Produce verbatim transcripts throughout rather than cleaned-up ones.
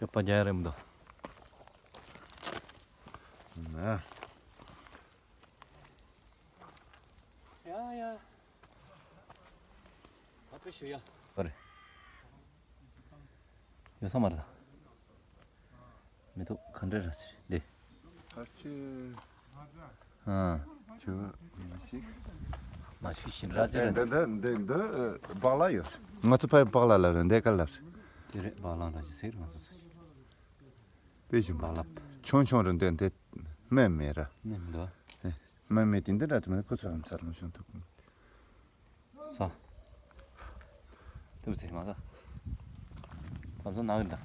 ཡོད་པ་རྒྱག་ཡ་རེད་མི་འདུག་ན། ཡ་ཡ། ཨ་ཕེ་ཞུ་ཡ། ཨ་རེ། ཡོད་ས་མ་རེད་ད། མི་འདུག་ག་འདྲ་ར་ཅི་འདི། ཕར་ཆེ། ཨ། ཆུ་མ་ཞིག་མ་ཞིག་ཞིན་ར་ཅི་ར། འདི་འདི་འདི་འདི་སྦག་ལ་ཡོད། ང་ཚོ་ཕ་སྦག་ལ་ལ་རེད་འདི་ག་ལ་རེད། དེ་རེད་སྦག་ལ་འདྲ་ཅི་ཟེར་ང་ཚོ་ཟེར། དཔེ་ཞིག་སྦག་ལ། ཆུང་ཆུང་རེད་འདི་འདི་སྨན་མེད་ར། སྨན་མི་འདུག་སྨན་མེད་དེ་འདི་འདྲ་དུ་མེད་ཁོ་ཚོ་ཡང་ཚར་ལོང་བྱུང་ཐུབ། ས། དེ་བ་ཚེ་མ་ས། ད་བཟོ་ན་གི་འདྲ།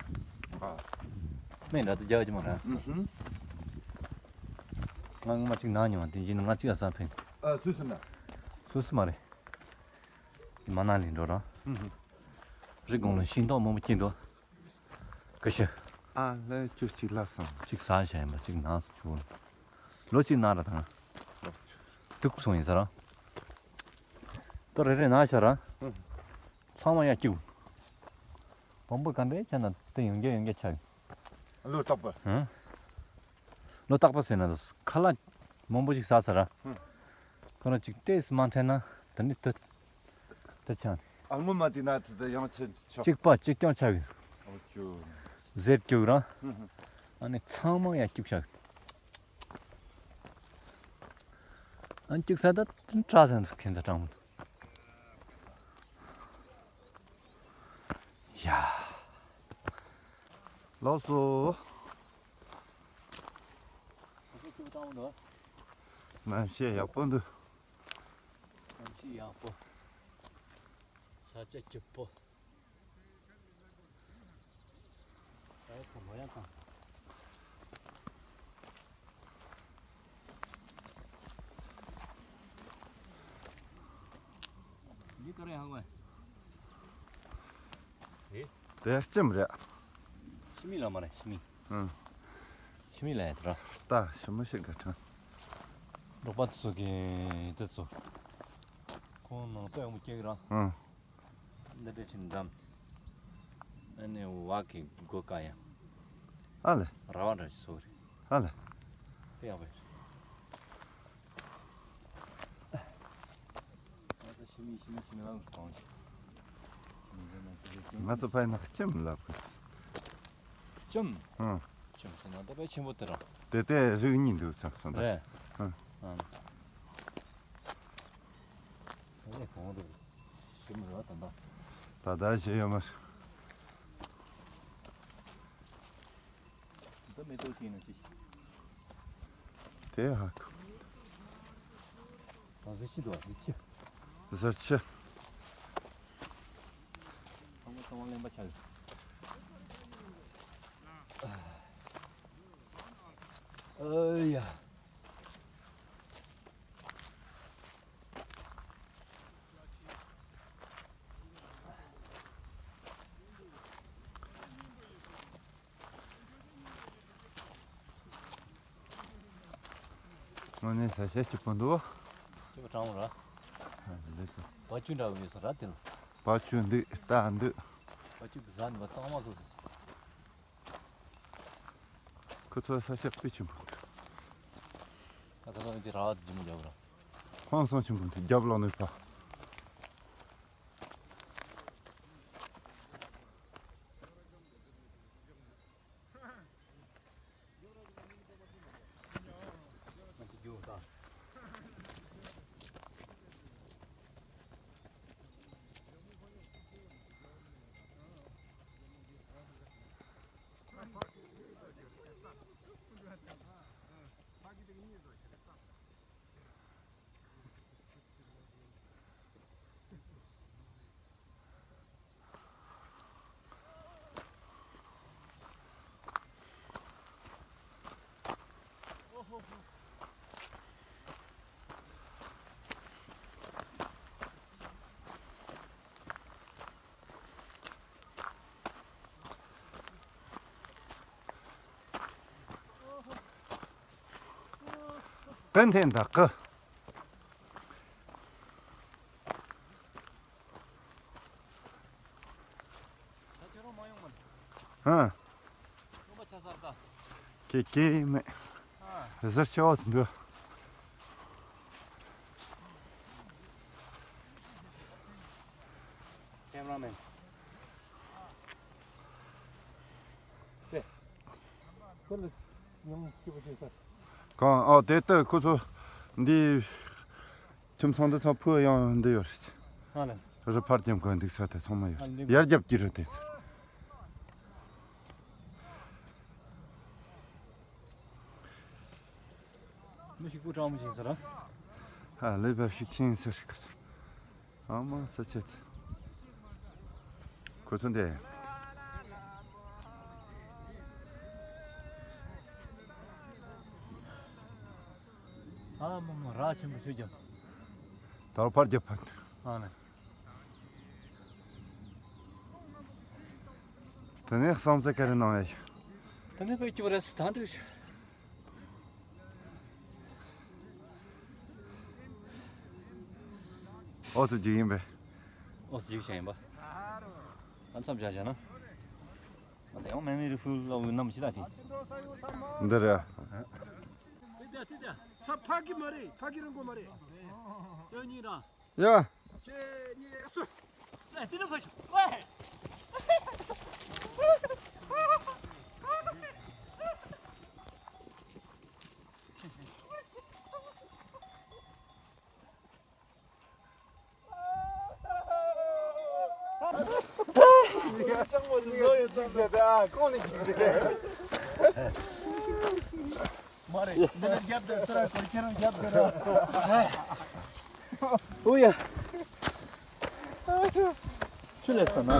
ཨ། མེ་འདྲ་དུ་རྒྱག་གི་མ་ར། ཨུ་ཧུམ། ང་ང་གཅིག་ན་མྱོང་དེ་བཞིན་ང་གཅིག་ཨ་ས་ཕེང་། ཨ་སུ་སུ་ན། སུ་སུ་མ་རེད། མ་ན་ལི་འགྲོ་ར། ཨུ་ཧུམ། རི་གུང་ལ་ཤིང་ཏོག་མང་པོ་སྐྱེས་འདུག་ཀུ་ཤུ། ཨ་ལེ་ཁྱོད་གཅིག་ལབ་སོང་། གཅིག་ཟ་བྱས་ཡིན་པ་གཅིག་ནགས་སུ་བྱུང་། ལོ་གཅིག་ན་ར་དང་། དུག་སོང་ཡིན་ས་ར། ད་རེ་རེ་ན་ཤ་ར། ཚང་མ་ཡར་སྐྱུག་བམ་པོ་ག་འདྲའི་ཆ་ན་དེ་ཡོང་རྒྱ་ཡོང་རྒྱ་ཆགས། ལོ་རྟག་པར། ཧུམ། ལོ་རྟག་པར་ཟེར་ན་ཁ་ལག་མང་པོ་ཞིག་ཟ་ས་ར། ཧུམ། ཁོ་རང་གཅིག་ཏེས་མ་འཐེན་ན་ད་ནི་དུ། དུ་ཆགས། ཨ་ངོ་མ་དེ་ན་དེ་དུ་ཡང་ཆེ་ཆགས། གཅིག་པ་གཅིག་རྐྱང་ཆགས་ཡོད། ཨོ་ཅོ། ཟེར་སྐྱུག་ར། ཧུམ་ཧུམ། ཨ་ནི་ཚང་མ་ཡར་སྐྱུག་ཆགས། ཨ་སྐྱུག་ས་ད་དྲ་ས་འདུག་ཁྱེད་ཚོ་སྤྲང་མོ། ཡ། ལགས་སོ། གནམ་གཤིས་ཡག་པོ་འདུག་གནམ་གཤིས་ཡག་པོ། ས་ཆ་སྐྱིད་པོ། ད་ཡག་པོ་ལོ་ཡག་གང་། འདི་ག་རེ་ཧང་བས། ཨེ། དེ་ལྕེམ་རེད། ཤི་མི་ལ་མ་རེད་ཤི་མི། ཨང་། ཤི་མི་ལ་ཡ་དེ་ར། ད་ཤི་མི་ཤི་ག་ཁྲང་། རོགས་པ་ཚོ་གི་དེ་ཚོ། ཁོང་ནང་ལྟོས་ཡག་མོ་སྐྱེ་གི་ར། ཨང་། འདི་འདྲ་ཞིག་འགྲམ། ཨ་ནི་བ་གི་སྒོ་ཀ་ཡང་། ཨ་ལེ། ར་བ་འདྲ་ཞིག་བཟོ་རེད། ཨ་ལེ། དེ་ཡག་པོ་རེད། ང་ཚོ་ཤི་མི་ཤི་མི་ཤི་མི་ལ་གང་ཞིག་ང་ཚོ་ཕ་ཡི་ནག་ལྕམ་ལབ་གི་ལྕམ། ཨང་། ལྕམ་ཟེར་ན་ད་དཔེ་ཆེན་པོ་དེ་རང་། དེ་དེ་རིགས་གཉིས་འདུག་ཚང་སོང་ད། རེད། ཨང་། ཨང་། ཨ་ནི་གང་རེད། ཤི་མི་ར་ད་ད། ད་ད་ཞེ་ཡོད་མ་རེད། འདི་མེ་ཏོག་ཅིག་ཡིན་ན་ཅི་ཞིག་དེ་ཧ་གོ། ཨ་ཟི་ཆི་འདུག་ཟི་ཆི། ཟི་ཆི། ཚང་མ་ཚང་མ་གླེན་པ་ཆགས་ཡོད། ཨ་ཡ། དངོས་གནས་ས་ཆ་སྐྱིད་པོ་འདུག་སྐྱིད་པོ་དྲང་མོ་ར། ཨ་ལེ་ཀ་བ་ཅུ་འདྲ་བོ་ཡོད་ས་ར་དེ་ལ། བ་ཅུ་འདུག་རྟ་འདུག་བ་ཅུ་གི་ཟ་ནི་བ་གཙང་མ་བཟོ་ས། ཁོ་ཚོ་ས་ཆ་དཔེ་ཆེན་པོ་འདུག་ད་ཁ་སང་དེ་ར་བ་ལྗིད་མོ་རྒྱབ་ར། ཧང་སང་ཆེན་པོ་འདུག་རྒྱབ་ལོག་ནས་ཕ། ཏན་ཏན་ད་ཀི། ཧ། ཀྱེ་མེད། ཟུར་ཆེ་བ་ཚོ་འདུག་ཀེམ་ར་མེན། དེ། ཁོ་ལ་ཡང་སྐྱིད་པོ་བྱེད་ས། གང་། ཨོ། དེ་ལྟར་ཁོ་ཚོ་འདི། ཁྱིམ་ཚང་འདི་ཚང་ཕུ་ཡང་འདི་ཡོད་རེད། ཨ་ལེ། རི་ཕར་ཀྱང་གོན་འདུག་ས་དེ་ཚང་མ་ཡོད་ཨ་རེད། ལེ། ཡར་རྒྱབ་ཀྱི་རི་དེ་ཚོ། མི་ཞིག་པོ་གྲང་མོ་ཞིག་ཟེར་ར། ཨ་ལེ། བབ་ཤུགས་ཆེན་ཟེར་གི། ཨ་མ་ས་ཆེད། ཁོ་ཚོ་འདི། ཨ་མ་མ་ར་ཆེན་པོ་ཞིག་ཀྱང་། ད་ཕར་རྒྱབ་ཕར། ཨ་ལེ། དེ་ནས་བསམ་ཚུལ་ག་རེ་གནང་ཡ་ཡོད། དེ་ནས་བོད་སྐྱིད་པོ་རེད་ད་འདུག་ཨོ་ཙི་ཅིག་ཡིན་པས། ཨོ་ཙི་ཅིག་ཡིན་པ། ཨ་མཚམས་བཞག་བཞག་ན། ཨ་ད་ཡང་མེ་མེ་རི་ཧྥུ་ལ་འོ་ནམ་ཞིག་ལ་དེ། འདི་རེད། དེ་དེ་དེ་ས་ཕ་གི་མ་རེད། ཕ་གི་རང་གོ་མ་རེད། ཅོ་གཉིས་ར། ཡ། ཅེ་ཉེ་སུ། ལེ་དེ་ནི་ཕ་ཤ་ཝེ། ཨུ་ཡ། ཆུ་ལས་ས་ན།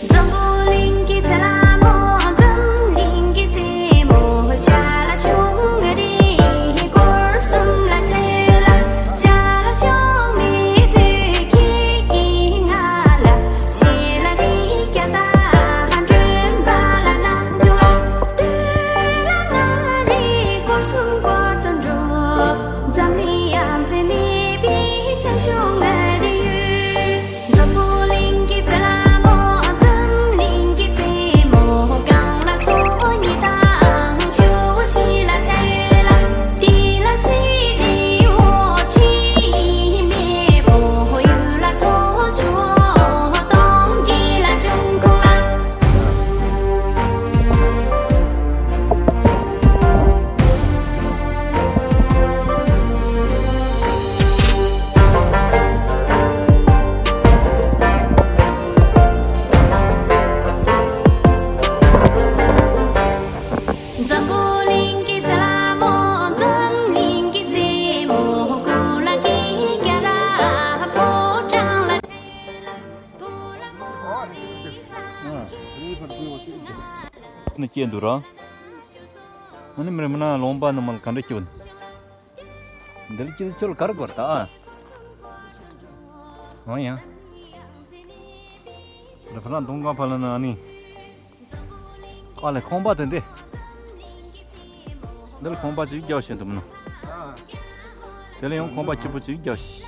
འཛམ་བུ་གླིང་གི་རྩེ་ལ་མོ། འཛམ་གླིང་གི་རྩེ་མོ་ཤར་ལ་བྱུང་ངེ་རེད། སྐོར་གསུམ་ལ་ཆ་ཡོད་ལ། ཤར་ལ་བྱུང་མི་བོད་ཁྱེད་ཀྱིས་ང་ལ་ཤེས་ལ་རེ་རྒྱ་ད་འགྲོན་པ་ལ་ནམ་བྱུང་ལ། སྟོད་ལ་ང་རེ་སྐོར་གསུམ་སྐོར་དུ་འགྲོ། འཛམ་གླིང་ཡང་རྩེ་ནས་པི་ཤར་བྱུང་ངེ་རེད། འཛམ་བུ་གླིང་གི་རྩེ་ལ་མོ། འཛམ་གླིང་གི་རྩེ་མོ་གང་ལ་མཚོ་གཉིས་དང་ཆུ་བོ་བཞི་ལ་ཆ་ཡོད་ལ། དེ་ལ་གསེར་རི་བོ་ཁྲི་ཡི་མེས་པོ་ཡུལ་ལ་མཚོ་ཆུ་སྟོང་གི་ལ་འབྱུང་ཁུངས་ལ། འཛམ་བུ་གླིང་གི་རྩེ་ལ་མོ། འཛམ་གླིང་གི་རྩེ་མོ་ཀུ་ལ་ཀི་རྒྱ་ར་ཕོ་བྲང་ལ། ནི་སྐྱེས་འདུག་ར། ཨ་ནི་མི་རེ་མི་ན་ལུང་པ་ནི་མ་ལ་ག་འདྲ་སྐྱིད་པོ་འདི་ལ་སྐྱིད་ཁྱོད་ལ་ག་རེ་དགོས་རེད་ད། ཨ་ཡང་། རེ་ཕ་ན་དུང་གང་ཕ་ལ་ན་ཨ་ནི། ཨ་ལེ་ཁང་པ་དེ་འདི། འདི་ལ་ཁང་པ་ཅིག་རྒྱག་བཞིན་འདུག་མི་ནོ། དེ་ལ་ཡང་ཁང་པ་སྐྱིད་པོ་ཅིག་རྒྱག་ཤིག་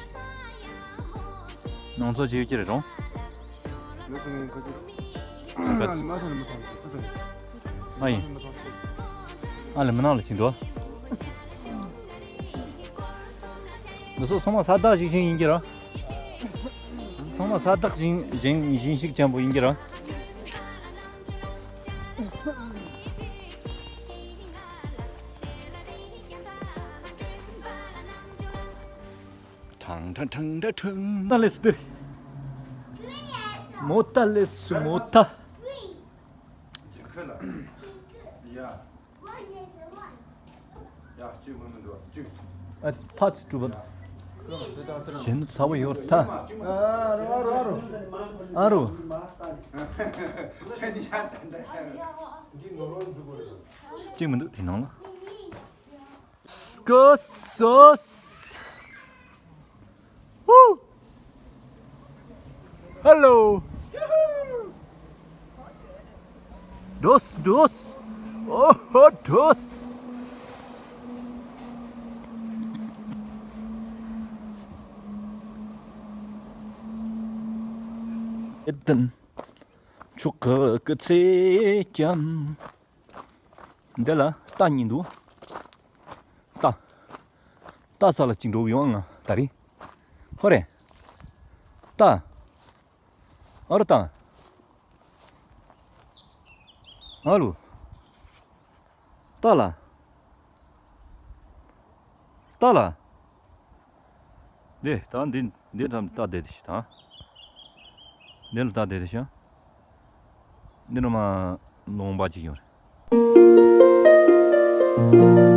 ནང་ཚོ་ཅིག་ཡོད་ཀྱི་རེད་རུང་། ཨ་ཡིན། ཨ་ལེ་མི་ནང་ལ་ཕྱིན་འདུག་འདི་ཚོ་ཚང་མ་ས་བདག་ཞིག་བཞིན་ཡིན་གྱི་ར། ཚང་མ་ས་བདག་བཞིན་བཞིན་བཞིན་ཞིག་ཅན་པོ་ཡིན་གྱི་ར། ཁྲང་ཁྲང་ཁྲང་ཁྲང་ཁྲང་། ད་ལེས་ཏེ། མོ་ད་ལེས་མོ་ད། ཨ་ཕ་ཚུ་གྲུབ་པ། གཞན་ཚ་བོ་ཡོད་ད། ཨ་རུ། གཅིག་མི་འདུག་དེ་ནང་ལ། སྐུ་སོ། Hello. འགྲོ་སོང་། འགྲོ་སོང་། ཨོ་ཧོ། འགྲོ་སོང་། ཨེ་ཏན། ཆོག་གི་སྐུ་ཚེ་ཀྱང་། འདི་ལ་རྟ་གཉིས་འདུག་རྟ། རྟ་ས་ལ་གཅིག་འགྲོ་གི་ཡོང་ང་། ད་རེས། ཧོ་རེ། རྟ། ཨ་རུ་རྟ། ཨ་ལུ། རྟ་ལ། རྟ་ལ། འདི་ད་འདི་འདི་ད་རྟ་བསྡད་དེ་ཤི་ད། འདི་ལ་རྟ་བསྡད་དེ་ཤི། འདི་ནི་མ་ལུང་པ་གཅིག་ཡོད་རེད།